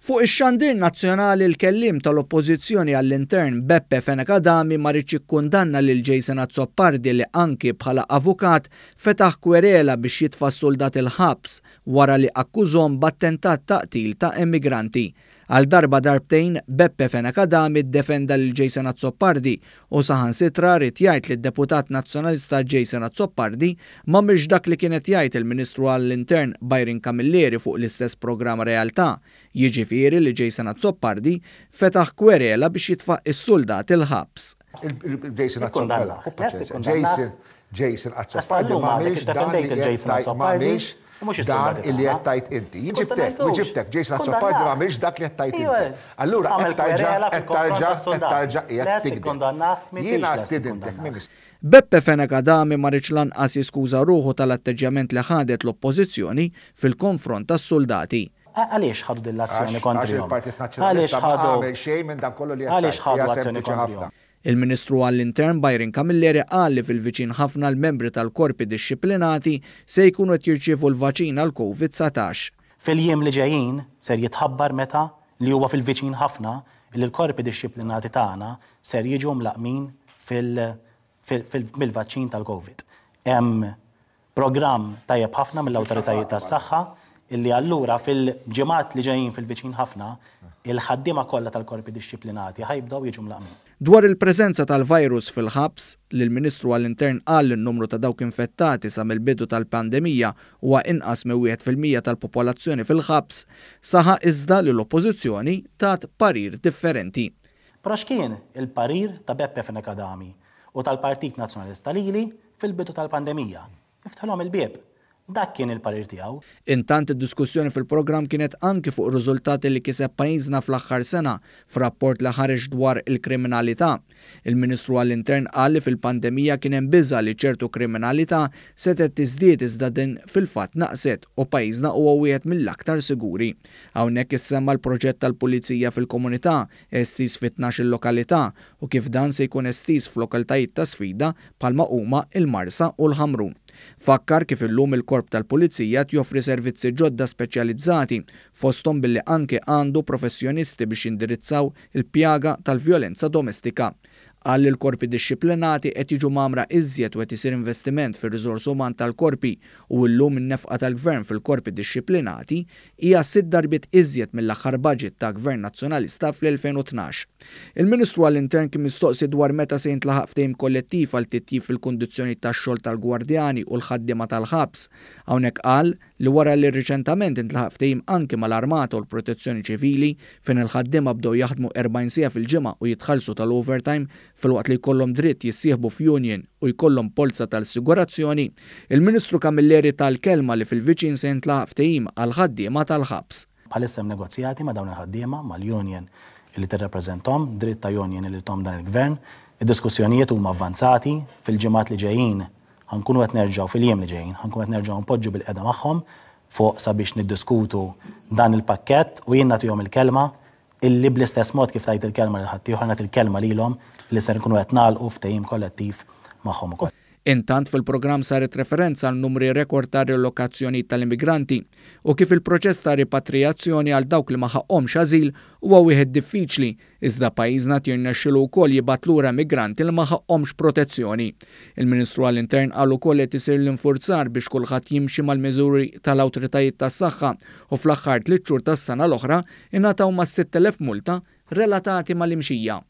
Fuq ix-xandir nazzjonali l-kelliem tal-Oppożizzjoni għall-Intern Beppe Fenech Adami ma riedx jikkundanna lil Jason Azzopardi li anki bħala avukat fetaħ kwerela biex jitfa' s-suldat il-ħabs wara li akkużhom b'attentat ta' qtil ta' emigranti. Għal darba darbtejn, Beppe Fenech Adami ddefenda lil Jason Azzopardi u saħansitra ried jgħid li d-deputat Nazzjonalista Jason Azzopardi m'għamilx dak li kien qed jgħid il-Ministru għall-Intern Byron Camilleri fuq l-istess programm Realtà, jiġifieri li Jason Azzopardi fetaħ kwerela biex jitfa' is-suldat il-ħabs. Il-Jason Azzopardi, Jason Azzopardi m'għamilx dan li qed tgħid m'għamilx dan illi qed tgħid inti. Jien ġibtek, ġibtek, Jason Azzopardi m'għamilx dak li qed tgħid inti. Allura qed tarġa' qed tarġa' qed tarġa' qiegħed tigdeb. Jiena stidintek minn Beppe Fenech Adami ma riedx lanqas jiskuża ruħu tal-atteġġjament li ħadet l-Oppożizzjoni fil-konfront tas-suldati. Għaliex ħadu din l-azzjoni kontrihom? Għax il-Partit Nazzjonalista ma għamel xejn minn dan kollu li qed tgħid. Hija sempliċi ħafna. Il-Ministru għall-Intern Byron Camilleri qal li fil-viċin ħafna l-membri tal-korpi dixxiplinati se jkunu qed jirċievu l-vaċin għall-Covid 19. Fil-jiem li ġejjin ser jitħabbar meta, li huwa fil-viċin ħafna, li l-korpi dixxiplinati tagħna ser jiġu mlaqqmin fil mill-vaċċin tal-Covid. Hemm Programm tajjeb ħafna mill-awtoritajiet tas-saħħa illi allura fil-ġimgħat li ġejjin fil-viċin ħafna, il-ħaddiema kollha tal-korpi dixxiplinati ħa jibdew jiġu mlaqqmin. Dwar il-preżenza tal-virus fil-ħabs, li l-Ministru għall-Intern qal li n-numru ta' dawk infettati sa mill-bidu tal-pandemija huwa inqas minn 1% tal-popolazzjoni fil-ħabs, saħaq iżda li l-Oppożizzjoni tat parir differenti. Però x'kien il-parir ta' Beppe Fenech Adami u tal-Partit Nazzjonalista lili fil-bidu tal-pandemija? Iftħilhom il-bieb. Dak kien il-parir tiegħu. Intant id-diskussjoni fil-programm kienet anki fuq ir-riżultati li kiseb pajjiżna fl-aħħar sena f'rapport li ħareġ dwar il-kriminalità. Il-Ministru għall-Intern qal li fil-pandemija kien hemm biża' li ċertu kriminalità setgħet tiżdied iżda din fil-fatt naqset u pajjiżna huwa wieħed mill-aktar siguri. Hawnhekk issemma l-proġett tal-Pulizija fil-Komunità estiż fi 12-il lokalità u kif dan se jkun estiż f'lokalitajiet ta' sfida bħalma huma l-Marsa u l-Ħamrun. Fakkar kif illum il-Korp tal-Pulizija qed joffri servizzi ġodda speċjalizzati, fosthom billi anke għandu professjonisti biex jindirizzaw il-pjaga tal-vjolenza domestika. Qal li l-korpi dixxiplinati qed jiġu mgħammra iżjed u qed isir investiment fir-riżors uman tal-korpi u illum in-nefqa tal-Gvern fil-korpi dixxiplinati hija sitt darbiet iżjed mill-aħħar baġit ta' Gvern Nazzjonalista fl-2012. Il-Ministru għall-Intern kien mistoqsi dwar meta se jintlaħaq ftehim kollettiv għal titjib fil-kundizzjonijiet tax-xogħol tal-gwardjani u l-ħaddiema tal-ħabs. Hawnhekk qal li wara li riċentament intlaħaq ftehim anki mal-Armata u l-Protezzjoni Ċivili fejn il-ħaddiema bdew jaħdmu 40 siegħa fil-ġimgħa u jitħallsu tal-overtime filwaqt li jkollhom dritt jissieħbu f'union u jkollhom polza tal-assigurazzjoni, il-Ministru Camilleri ta l-kelma li fil-viċin se jintlaħaq ftehim għall-ħaddiema tal-ħabs. Bħalissa hemm negozjati ma' dawn il-ħaddiema, mal-union li tirrappreżenthom, dritt ta' union li thom dan il-Gvern. Id-diskussjonijiet huma avvanzati, fil-ġimgħat li ġejjin ħa nkunu qed nerġgħu, fil-jiem li ġejjin, ħa nkunu qed nerġgħu npoġġu bilqiegħda magħhom fuq sabiex niddiskutu dan il-pakkett u jien nagħtihom il-kelma illi bl-istess mod kif tajt il-kelma lil ħaddieħor nagħti l-kelma lilhom li ser nkunu qed nagħlqu ftehim kollettiv magħhom ukoll. Intant fil-programm saret referenza għal numri rekord ta' rilokazzjonijiet tal-immigranti u kif il-proċess ta' ripatrijazzjoni għal dawk li ma ħaqqhomx ażil huwa wieħed diffiċli Iżda pajjiżna qed jirnexxilu wkoll jibgħat lura immigranti li ma ħaqqhomx protezzjoni. Il-Ministru għall-Intern qal ukoll li qed isir l-infurzar biex kulħadd jimxi mal-miżuri tal-awtoritajiet tas-saħħa u fl-aħħar tliet xhur tas-sena l-oħra ingħataw mas-6,000 multa relatati mal-imxija.